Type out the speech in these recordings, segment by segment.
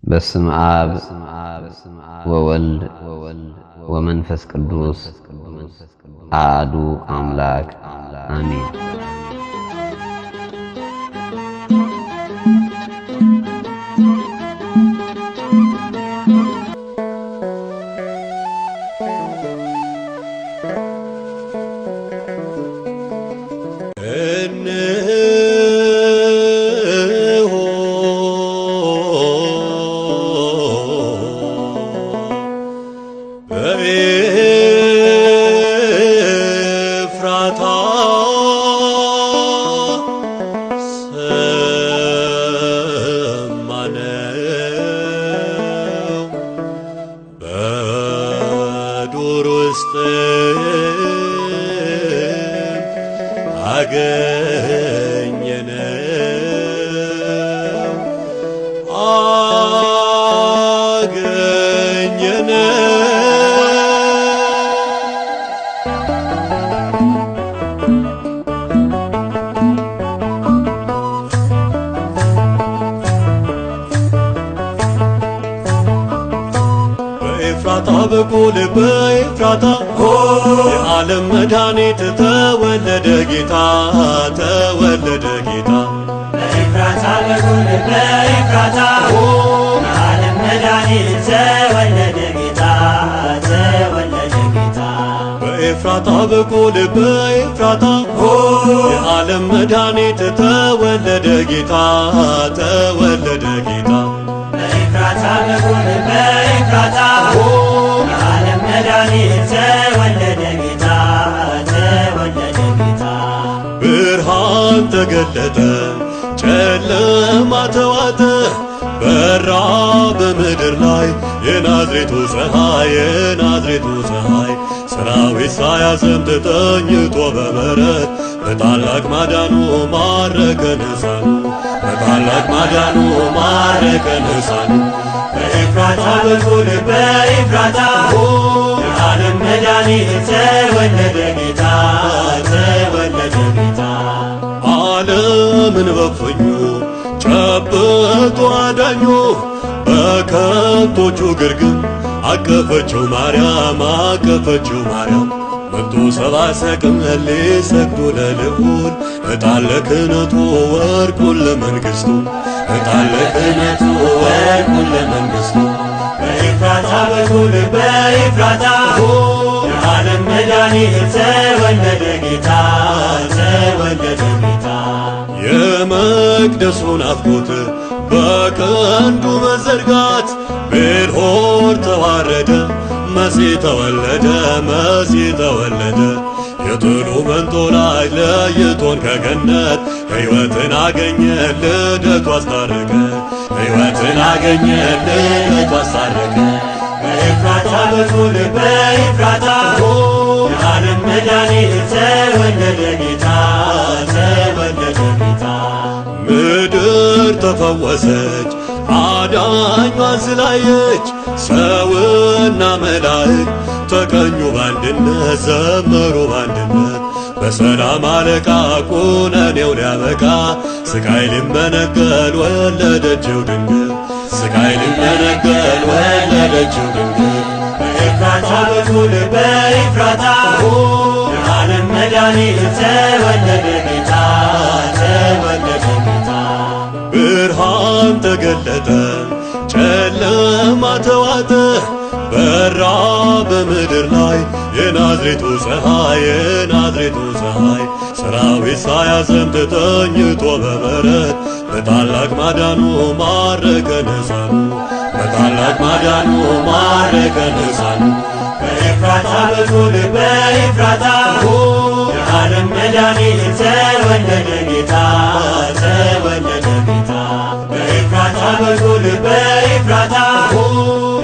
በስም አብ ወወልድ ወመንፈስ ቅዱስ አሐዱ አምላክ አሜን። እነሆ በኤፍራታ ሰማነው በዱር ውስጥም አገኘነው አገኘነው። በኤፍራታ በኩል በኤፍራታ የዓለም መድኃኒት ተወለደ ጌታ ተወለደ ጌታ። በኤፍራታ በኩል በኤፍራታ የዓለም መድኃኒት ተወለደ ጌታ ተወለደ ጌታ። በኤፍራታ በኩል በኤፍራታ የዓለም መድኃኒት ተወለደ ጌታ ተወለደ ጌታ። በኤፍራታ በኩል በኤፍራታ የዓለም መድኃኒት ተወለደ ጌታ ተወለደ ጌታ። ብርሃን ተገለጠ፣ ጨለማ ተዋጠ፣ በራ በምድር ላይ የናዝሬቱ ፀሐይ የናዝሬቱ ፀሐይ። ሰራዊት ሳያዘምት ተኝቶ በበረት በታላቅ ማዳኑ ማረከን ሕፃኑ በታላቅ ማዳኑ ማረከን ሕፃኑ። በኤፍራታ በኩል በኤፍራታ የዓለም መድኃኒት ተወለደ ጌታ ተወለደ ጌታ። ዓለምን በእፍኙ ጨብጦ አዳኙ በከብቶቹ ግርግም አቀፈችው ማርያም አቀፈችው ማርያም። መጡ ሰብአ ሰገል ሊሰግዱ ለልዑል ዕጣን ለክህነቱ ወርቁን ለመንግሥቱ ዕጣን ለክህነቱ ወርቁን ለመንግሥቱ። በኤፍራታ በኩል በኤፍራታ የዓለም መድኃኒት ተወለደ ጌታ ተወለደ ጌታ። የመቅደሱን ናፍቆት በቀንዱ መዘርጋት ቤልሆር ተዋረደ መሲህ ተወለደ መሲህ ተወለደ። የጥሉ መንጦላጅ ለይቶን ከገነት ሕይወትን አገኘ ልደቱ አስታረቀ ሕይወትን አገኘ ልደቱ አስታረቀ። በኤፍራታ በኩል በኤፍራታ የዓለም መድኃኒት ተወለደ ጌታ ተወለደ ጌታ። ምድር ተፈወሰች አዳኟን ስላየች ሰውና መላእክት ተቀኙ በአንድነት ዘመሩ በአንድነት። በሰላም አለቃ ኩነኔው ሊያበቃ ስቃይ ሊመነገል ወለደችው ድንግል ስቃይ ሊመነገል ወለደችው ድንግል። በኤፍራታ በኩል በኤፍራታ የዓለም መድኃኒት ተወለደ ጌታ ተወለደ ጌታ። ብርሃን ተገለጠ፣ ጨለማ ተዋጠ፣ በራ በምድር ላይ የናዝሬቱ ፀሐይ የናዝሬቱ ፀሐይ። ሰራዊት ሳያዘምት ተኝቶ በበረት በታላቅ ማዳኑ ማረከን ሕፃኑ በታላቅ ማዳኑ ማረከን ሕፃኑ። በኤፍራታ በኩል በኤፍራታ የዓለም መድኃኒት ተወለደ ጌታ ተወለደ ጌታ። በኤፍራታ በኩል በኤፍራታ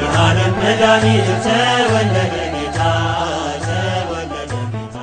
የዓለም መድኃኒት ተወለደ ጌታ ተወለደ ጌታ።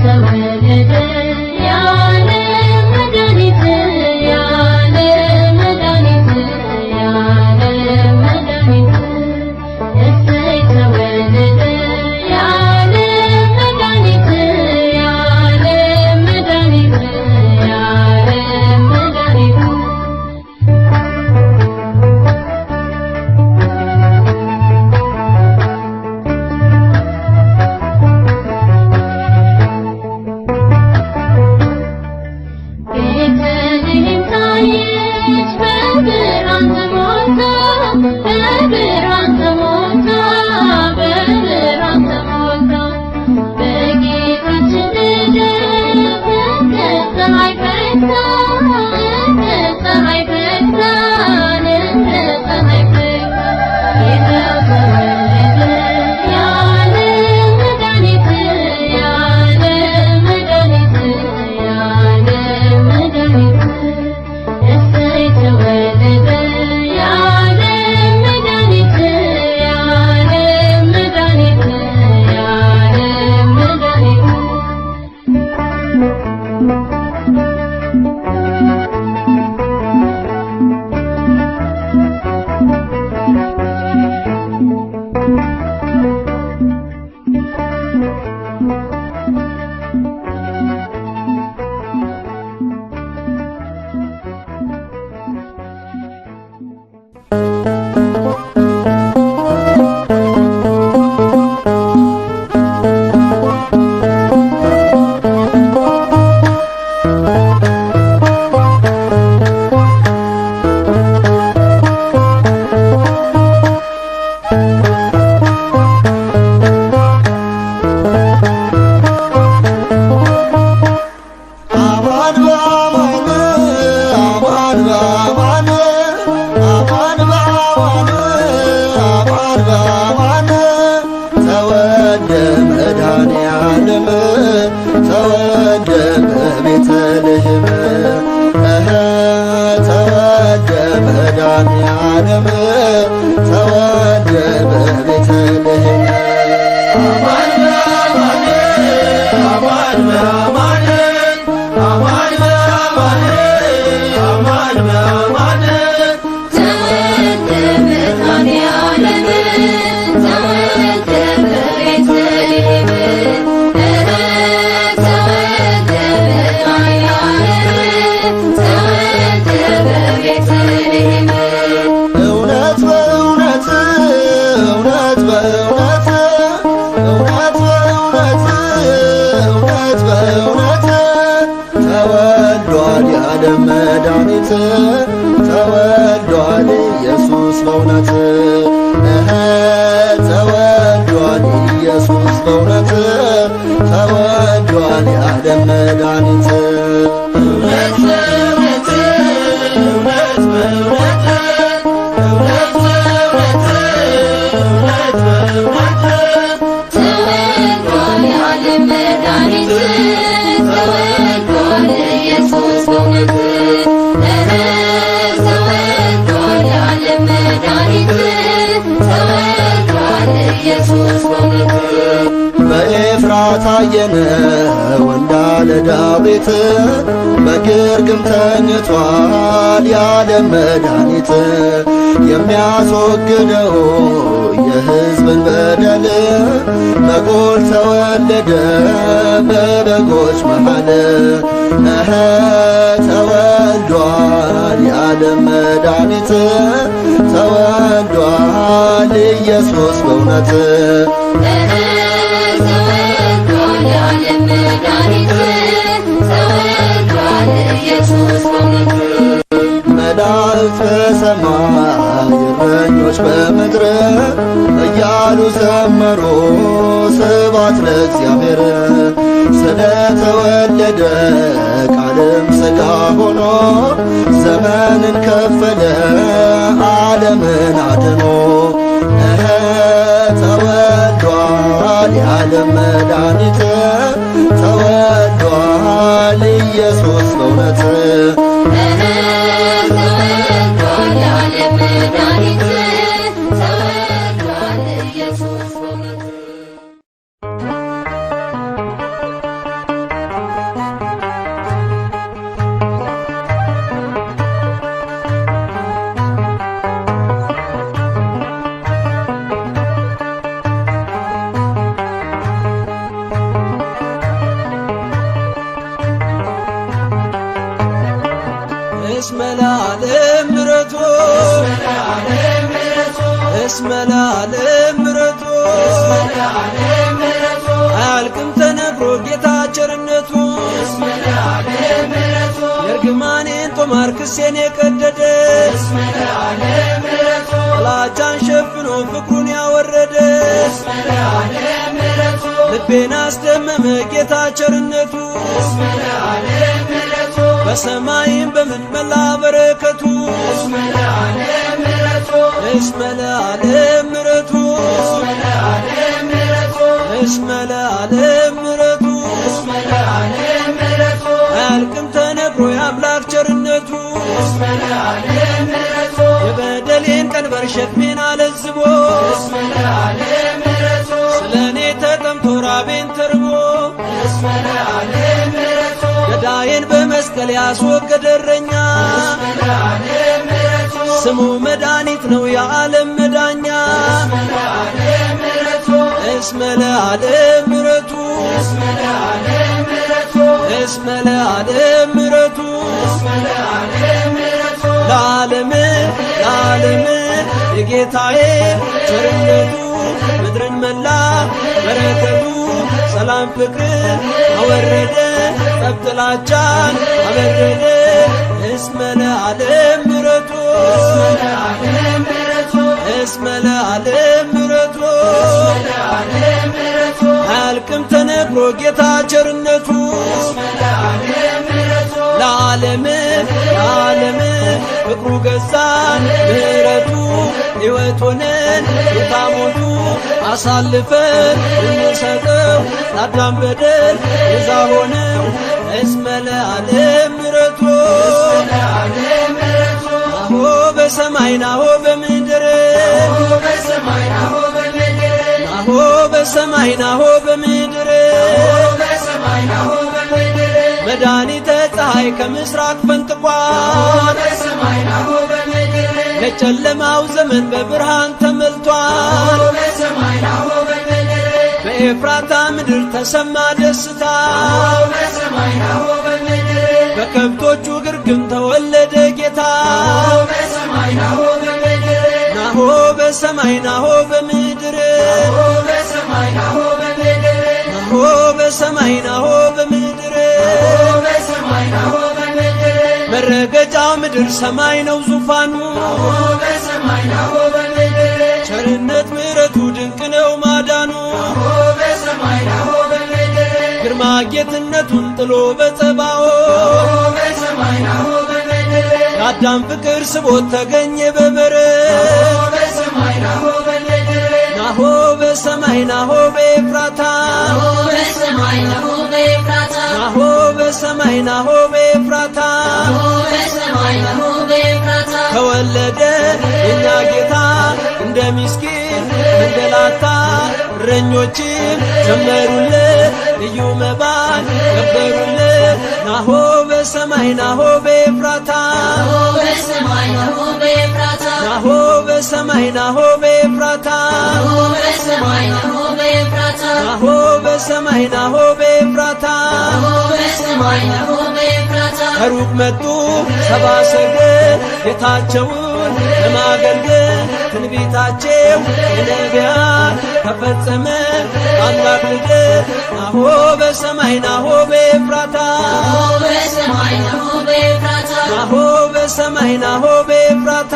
ተወለደ የዓለም መድኃኒት የዓለም መድኃኒት የዓለም መድኃኒት እሰይ ተወለደ የዓለም መድኃኒት የዓለም መድኃኒት የዓለም መድኃኒት። ቤተልሔም ታየች በብርሃን ተሞልታ በብርሃን ተሞልታ በብርሃን ተሞልታ በጌታችን ልደት እንደ ፀሐይ ፈክታ እንደ ፀሐይ ፈክታ እንደ ፀሐይ ፈክታ ጌታው ተወለደ የዓለም መድኃኒት የዓለም መድኃኒት የዓለም መድኃኒት እሰይ ተወለደ የዓለም መድኃኒት የዓለም መድኃኒት የዓለም መድኃኒት። አማን በአማን አማን በአማን አማን በአማን አማን በአማን ተወልደ መድኃኔዓለም ተወልደ በቤተልሔም እኸ ተወልደ መድኃኔዓለም ተወልደ በቤተልሔም አማን በአማን አማን በአማን አማን በአማን አማን በአማን ተወልደ መድኃኔዓለም ተወልደ በቤተልሔም እኸ ተወልደ መድኃኔዓለም ተወልደ በቤተልሔም። እውነት በእውነት እውነት በእውነት እውነት በእውነት እውነት በእውነት ተወልዷል የዓለም መድኃኒት ተወልዷል ኢየሱስ በእውነት እኸ ተወልዷል ኢየሱስ በእውነት ተወልዷል የዓለም መድኃኒት እውነት በእውነት እውነት በእውነት እውነት በእውነት እውነት በእውነት ተወልዷል የዓለም መድኃኒት ተወልዷል ኢየሱስ በእውነት እኸ ተወልዷል የዓለም መድኃኒት ተወልዷል ኢየሱስ በእውነት። በኤፍራታ አየነው እንዳለ ዳዊት በግርግም ተኝቷል የዓለም መድኃኒት የሚያስወግደው የሕዝብን በደል በጎል ተወለደ በበጎች መሃል እኸ ተወልዷል የዓለም መድኃኒት ተወልዷል ኢየሱስ በእውነት እኸ ተወልዷል የዓለም መድኃኒት ተወልዷል ኢየሱስ በእውነት። መላእክት በሰማይ እረኞች በምድር እያሉ ዘመሩ ስብሐት ለእግዚአብሔር ስለተወለደ ቃልም ሥጋ ሆኖ ዘመንን ከፈለ ዓለምን አድኖ እኸ ተወልዷል የዓለም መድኃኒት ተወልዷል ኢየሱስ በእውነት እኸ ተወልዷል የዓለም መድኃኒት ተወልዷል ኢየሱስ በእውነት። እስመ ለዓለም ምሕረቱ፣ እስመ ለዓለም ምሕረቱ። አያልቅም ተነግሮ ጌታ ቸርነቱ። የእርግማኔን ጦማር ክሴን የቀደደ፣ ጥላቻን ሸፍኖ ፍቅሩን ያወረደ፣ ልቤን አስደመመ ጌታ ቸርነቱ። በሰማይም በምድር መላ በረከቱ። እስመ ለዓለም ምሕረቱ፣ እስመ ለዓለም ምሕረቱ። አያልቅም ተነግሮ የአምላክ ቸርነቱ። የበደሌን ቀንበር ሸክሜን አለዝቦ፣ ስለ እኔ ተጠምቶ ራቤን ተርቦ፣ ገዳዬን በመስቀል ያስወገደ እረኛ፣ ስሙ መድኃኒት ነው የዓለም መዳኛ። እስመ ለዓለም ምሕረቱ፣ እስመ ለዓለም ምሕረቱ። ለዓለም ለዓለም የጌታዬ ቸርነቱ፣ ምድርን መላ በረከቱ። ሰላም ፍቅርን አወረደ፣ ጠብ ጥላቻን አበረደ። እስመ ለዓለም ምሕረቱ፣ እስመ ለዓለም ምሕረቱ። አያልቅም ተነግሮ ጌታ ቸርነቱ። ለዓለም ለዓለም ፍቅሩ ገዛን ምሕረቱ፣ ሕይወት ሆነን ጌታ ሞቱ። አሳልፈን እንሰጠው ለአዳም በደል ቤዛ ሆነው። እስመ ለዓለም ምሕረቱ። ናሆ በሰማይ ናሆ በምድር፣ ናሆ በሰማይ ናሆ በምድር። መድኃኒተ ፀሐይ ከምስራቅ ፈንጥቋል። የጨለማው ዘመን በብርሃን ተሞልቷል። በኤፍራታ ምድር ተሰማ ደስታ፣ በከብቶቹ ግርግም ተወለደ ጌታ። ናሆ በሰማይ ናሆ በምድር፣ ናሆ በሰማይ ናሆ በምድር። መረገጫው ምድር ሰማይ ነው ዙፋኑ፣ ቸርነት ምሕረቱ ድንቅ ነው ማዳኑ። ግርማ ጌትነቱን ጥሎ በጸባዖት፣ የአዳም ፍቅር ስቦት ተገኘ በበረት። ናሆ በሰማይ ናሆ በኤፍራታ፣ ናሆ በሰማይ ናሆ በኤፍራታ። ተወለደ የኛ ጌታ እንደ ምስኪን መንገላታ። እረኞችም ዘመሩለት፣ ልዩ መባን ገበሩለት። ናሆ በሰማይ ናሆ በኤፍራታ፣ ናሆ በሰማይ ናሆ በኤፍራታ፣ ናሆ በሰማይ ናሆ በኤፍራታ። ከሩቅ መጡ ሰብአ ሰገል ጌታቸውን ለማገልገል። ትንቢታቸው የነቢያት ተፈጸመ ታላቅ ልደት። ናሆ በሰማይ ናሆ በኤፍራታ፣ ናሆ በሰማይ ናሆ በኤፍራታ።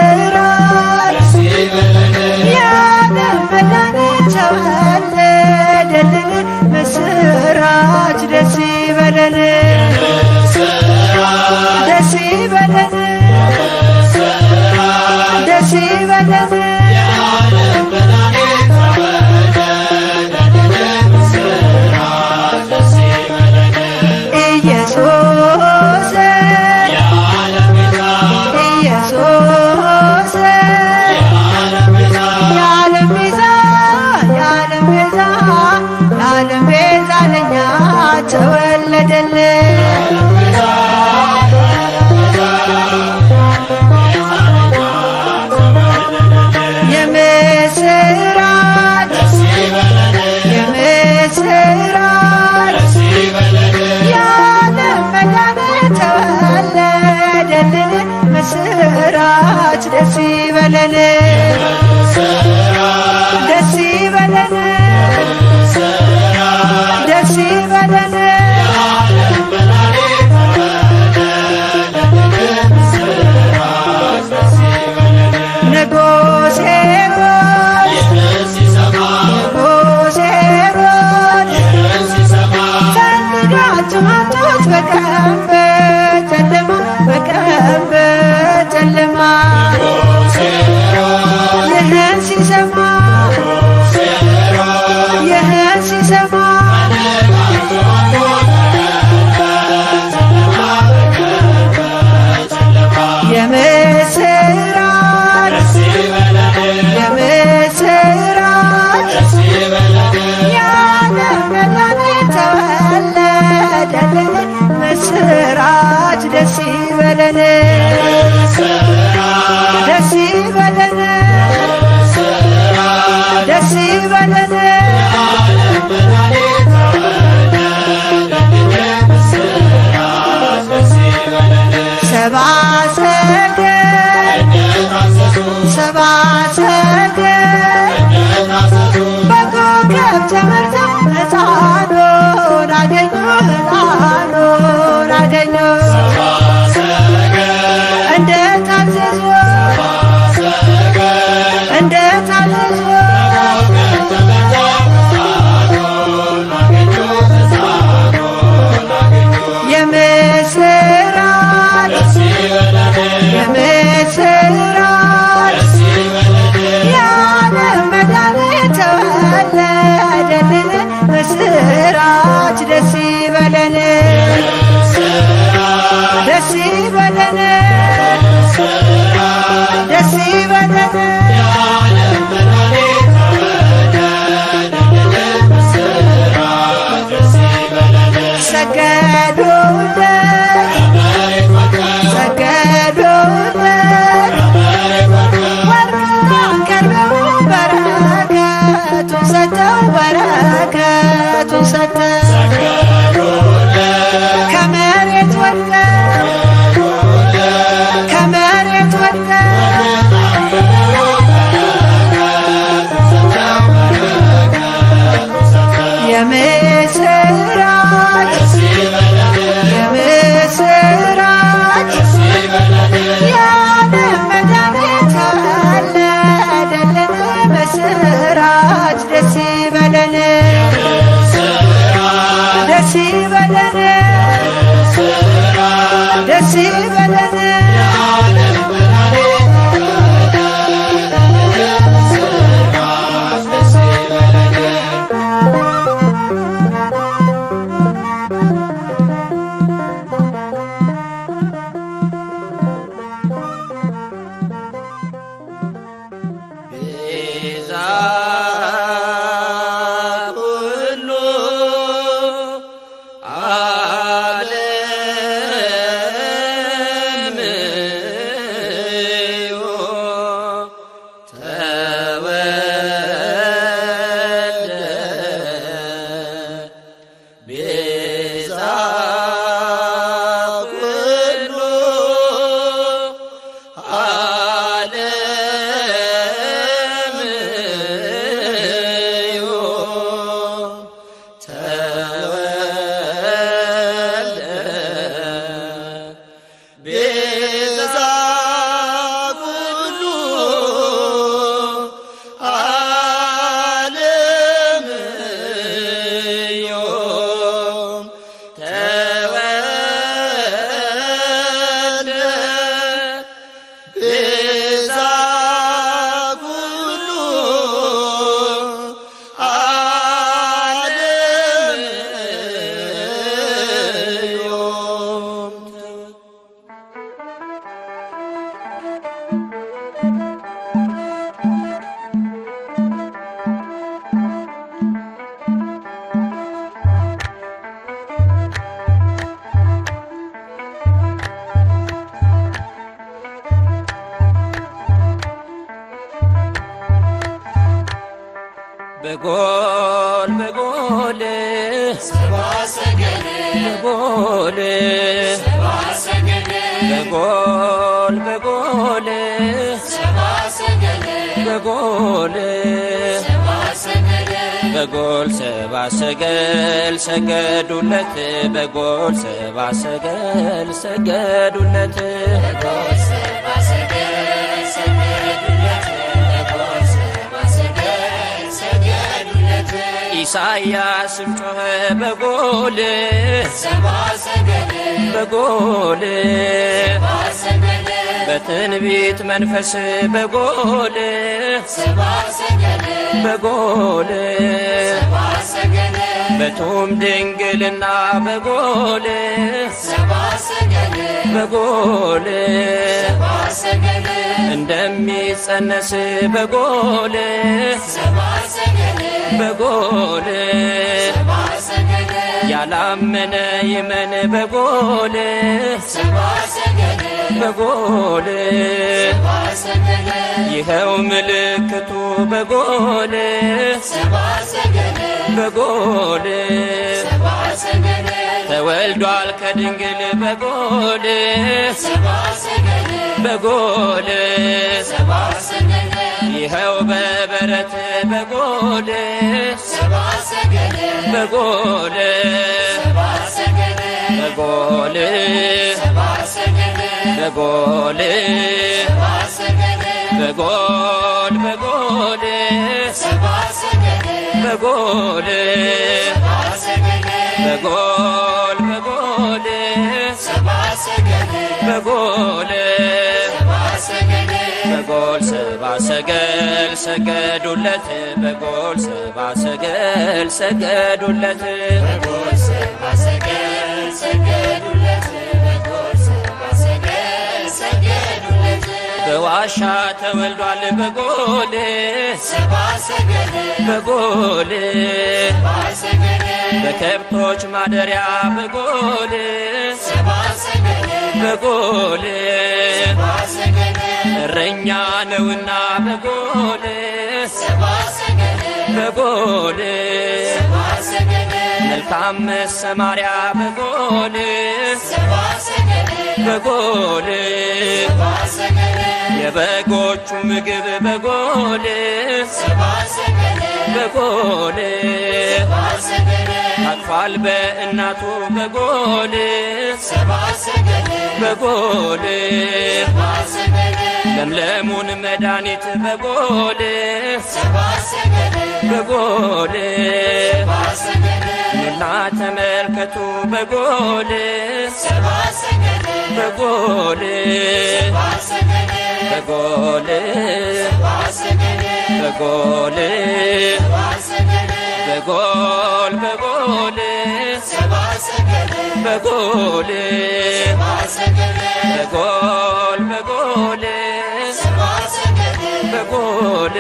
የምስራች፣ የዓለም መድኃኒት ተወለደልን። ምስራች ደስ ይበለን፣ ደስ ይበለን። ተወለደልን። የምስራች የምስራች የዓለም መድኃኒት ተወለደልን። ምስራች ደስ ይበለን፣ ደስ ይበለን፣ ደስ ይበለን። ንጉሥ ሄሮድስ፣ ንጉሥ ሄሮድስ ፈልጋችሁ አጡት በቀን በጨለማ፣ በቀን በጨለማ። ይህን ሲሰማ፣ ይህን ሲሰማ የምስራች የምስራች የዓለም መድኃኒት ተወለደልን። ምስራች ደስ ይበለን፣ ደስ ይበለን፣ ደስ ይበለን። ሰብአ ሰገል፣ ሰብአ ሰገል በኮከብ ተመርተው ሕፃኑን አገኙ፣ ሕፃኑን አገኙ። እንደ ታዘዙ፣ እንደ ታዘዙ የምስራች የምስራች የዓለም መድኃኒት ተወለደልን። ምስራች ደስ ይበለን፣ ደስ ይበለን፣ ደስ ይበለን። ሰገዱለት፣ ሰገዱለት፣ ወርቅና ከርቤውን በረከቱን ሰጠው፣ በረከቱን ሰጠው። ከመሬት ወድቀው፣ ከመሬት ወድቀው የምስራች የምስራች የዓለም መድኃኒት ተወለደልን። ምስራች ደስ ይበለን፣ ደስ ይበለን፣ ደስ ይበለን። ቤዛ ኩሉ በጎል በጎል በጎል በጎል በጎል በጎል በጎል ሰባ ሰገል ሰገዱለት በጎል ሰባ ሰገል ሰገዱለት ኢሳያስም ጮኸ በጎል በጎል በትንቢት መንፈስ በጎል በጎል በቱም ድንግልና በጎል በጎል እንደሚጸነስ በጎል በጎል ያላመነ ይመን በጎል በጎል ይኸው ምልክቱ በጎል በጎል ተወልዷል ከድንግል በጎል በጎል ይኸው በበረት በጎል በጎል በጎል በጎል በጎል በጎል በጎል በጎል በጎል በጎል በጎል ሰባ ሰገል ሰገዱለት በጎል ሰባ ሰገል ሰገዱለት በጎል ሰባ ሰገል ሰገዱለት በጎል ሰባ ሰገል ሰገዱለት በዋሻ ተወልዷል በጎል ሰባ ሰገል በጎል ሰባ ሰገል በከብቶች ማደሪያ በጎል ሰባ ሰገል በጎል ሰባ ሰገል እረኛ ነውና በጎል ሰባ ሰገል በጎል ሰባ ሰገል መልካም መሰማሪያ በጎል ሰባ ሰገል በጎል ሰባ ሰገል የበጎቹ ምግብ በጎል ሰባ ሰገል በጎል ሰባ ሰገል ታቅፏል በእናቱ በጎል ሰባ ሰገል በጎል ሰባ ሰገል ለምለሙን መድኃኒት በጎል ሰባ ሰገል በጎል ሰባ ሰገል ኑና ተመልከቱ በጎል ሰባ ሰገል በጎል ሰባ ሰገል በጎል ሰባ ሰገል በጎል ሰባ ሰገል በጎል በጎል ሰባ ሰገል በጎል ሰባ ሰገል በጎል በጎል ሰባ ሰገል በጎል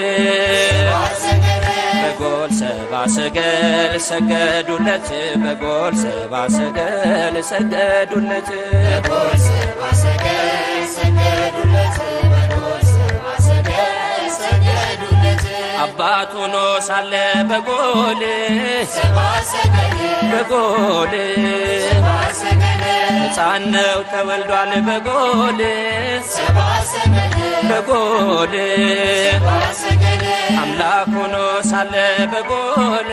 ሰባ ሰገል በጎል ሰባ ሰገል ሰገዱለት በጎል ሰባ ሰገል ሰገዱለት በጎል ሰባ ሰገል ሰገዱለት በጎል ሰባ ሰገል ሰገዱለት አባት ሆኖ ሳለ በጎል ሰባ ሰገል በጎል ሰባ ሰገል ሕፃን ነው ተወልዷል በጎል ሰባ ሰገል በጎል ሰባ ሰገል አምላክ ሆኖ ሳለ በጎል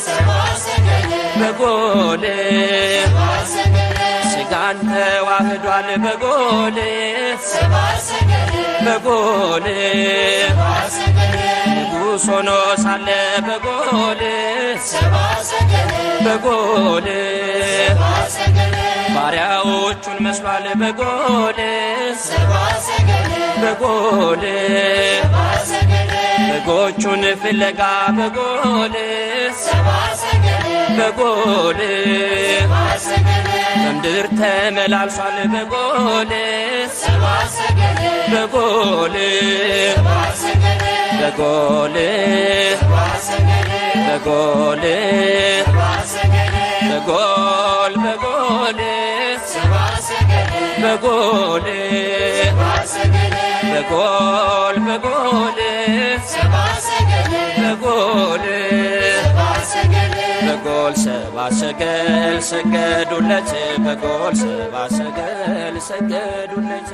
ሰባ ሰገል በጎል ሰባ ሰገል ስጋን ተዋህዷል በጎል ሰባ ሰገል በጎል ሰባ ሰገል ንጉሥ ሆኖ ሳለ በጎል ሰባ ሰገል በጎል ሰባ ሰገል ባሪያዎቹን መስሏል በጎል ሰባ ሰገል በጎል ሰባ ሰገል በጎቹን ፍለጋ በጎል ሰባ ሰገል በጎል ሰባ ሰገል በምድር ተመላልሷል በጎል ሰባ ሰገል በጎል ሰባ ሰገል በጎል ሰባ ሰገል በጎል ሰባ ሰገል በጎል በጎል ሰባ ሰገል በጎል ሰባ ሰገል በጎል በጎል ሰባ ሰገል በጎል በጎል ሰብአ ሰገል ሰገዱለት፣ በጎል ሰብአ ሰገል ሰገዱለት።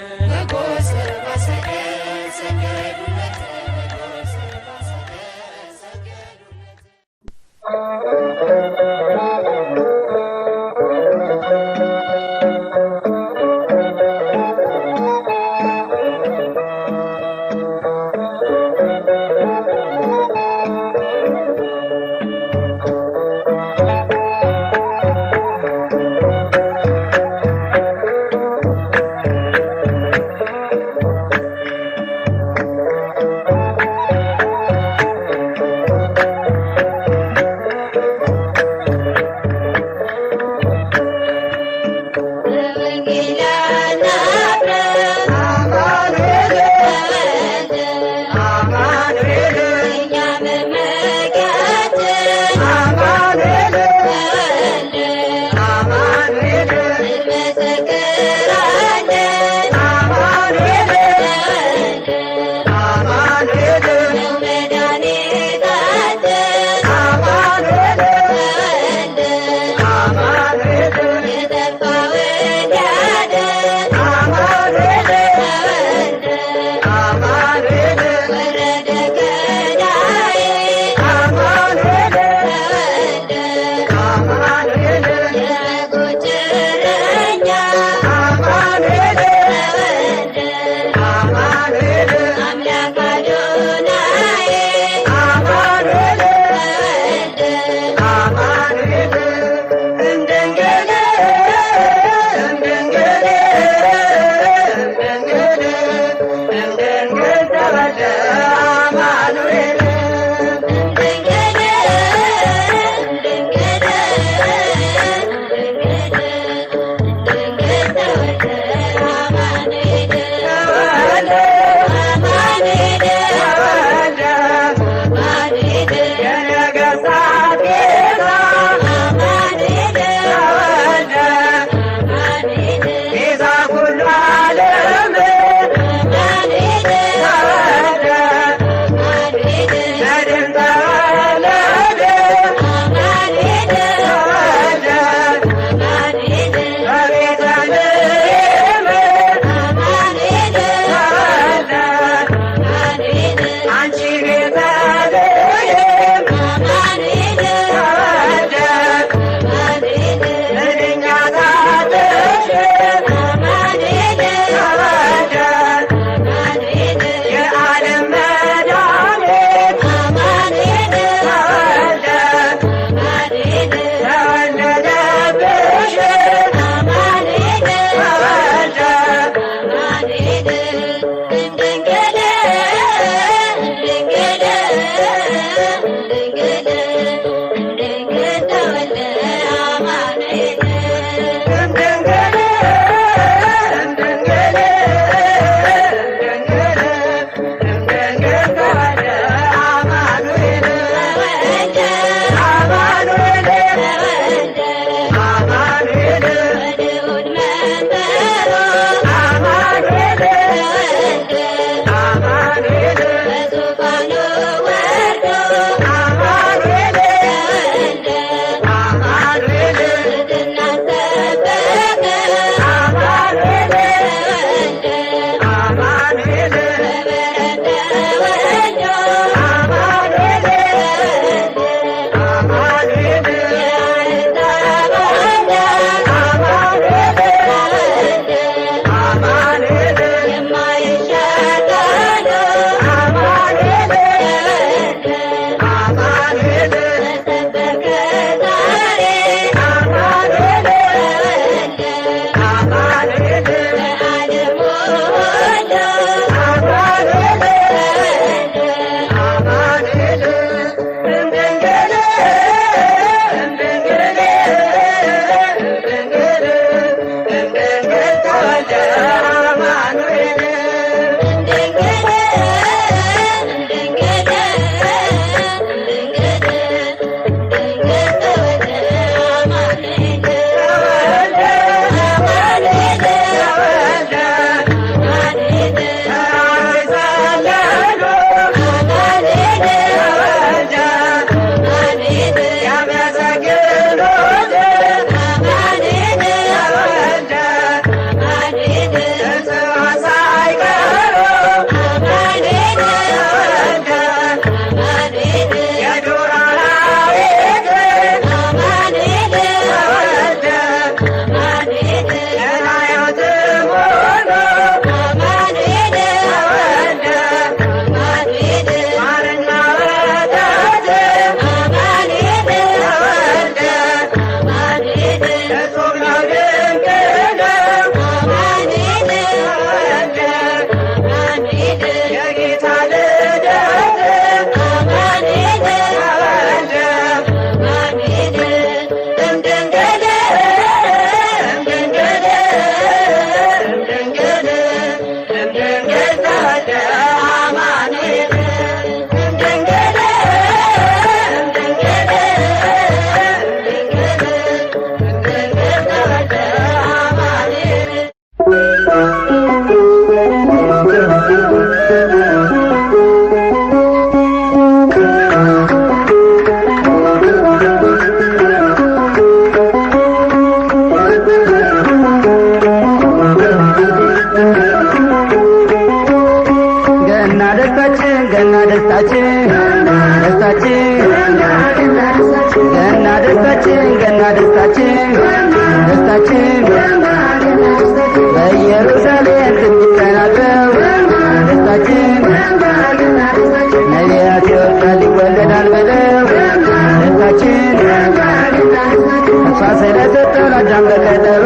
በቀጠሮ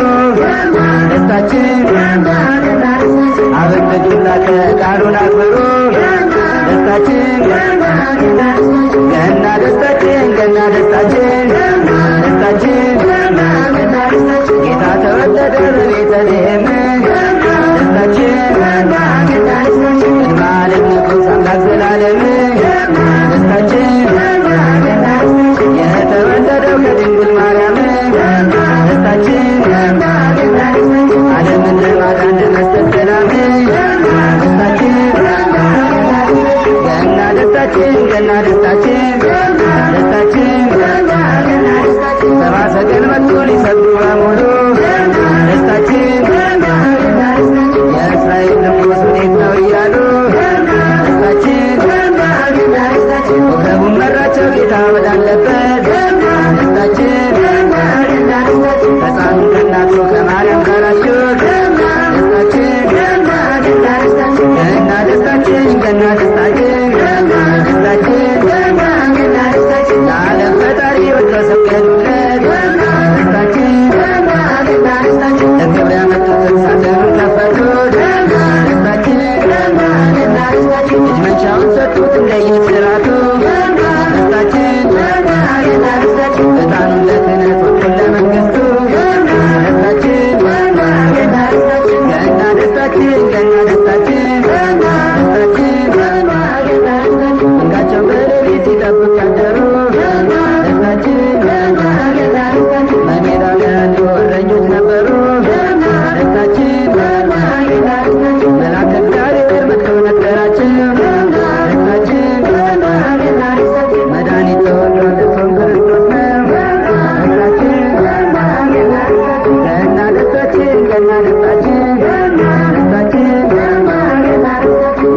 ደስታችን። አብን ልጁን ላከ ቃሉን አክብሮ ደስታችን። ገና ደስታችን፣ ገና ደስታችን፣ ደስታችን። ጌታ ተወለደ በቤተልሔም ደስታችን። ቅድመ ዓለም ንጉሥ አምላክ ዘላለም ደስታችን። የተወለደው ከድንግል ማርያም ደስታችን። ዓለምን ለማዳን ለመስጠት ሰላም ደስታችን። ገና ደስታችን፣ ገና ደስታችን፣ ደስታችን። ሰብአ ሰገል መጡ ሊሰግዱ በሙሉ ደስታችን። የእስራኤል ንጉሥ ወዴት ነው እያሉ ደስታችን። ኮከቡን መራቸው ጌታ ወዳለበት ደስታችን። ሕፃኑን ከእናቱ ከማርያም ጋር አሹት ደስታችን። ገና ደስታችን፣ ገና ደስታችን፣ ደስታችን። ለዓለም ፈጣሪ ወጥተው ሰገዱለት ደስታችን። ለክብር ያመጡትን ሳጥኑን ከፈቱት ደስታችን። እጅ መንሻውን ሰጡት እንደየሥርዓቱ ደስታችን። ዕጣኑን ለክህነት ወርቁን ለመንግሥቱ ደስታችን። ገና ደስታችን፣ ገና ደስታችን፣ ደስታችን። መንጋቸውን በሌሊት ሲጠብቅ ያደሩ ደስታችን። በሜዳው ያሉ እረኞች ነበሩ ደስታችን። መልአከ እግዚአብሔር መጥቶ ነገራቸው ደስታችን። መድኃኒት ተወልዷል እርሱም ክርስቶስ ነው ደስታችን። ገና ደስታችን፣ ገና ደስታችን፣ ደስታችን።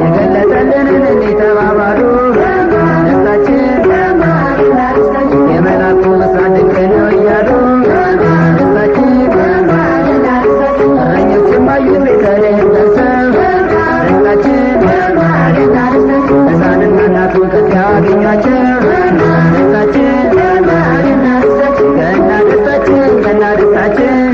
የገለጠልንን እንዲህ ተባባሉ ደስታችን። የመልአኩ ብስራት ድንቅ ነው እያሉ ደስታችን። እረኞችም አዩት ቤተልሔም ደርሰው ደስታችን። ሕፃንና እናቱን ከዚያ አገኟቸው ደስታችን። ገና ደስታችን፣ ገና ደስታችን፣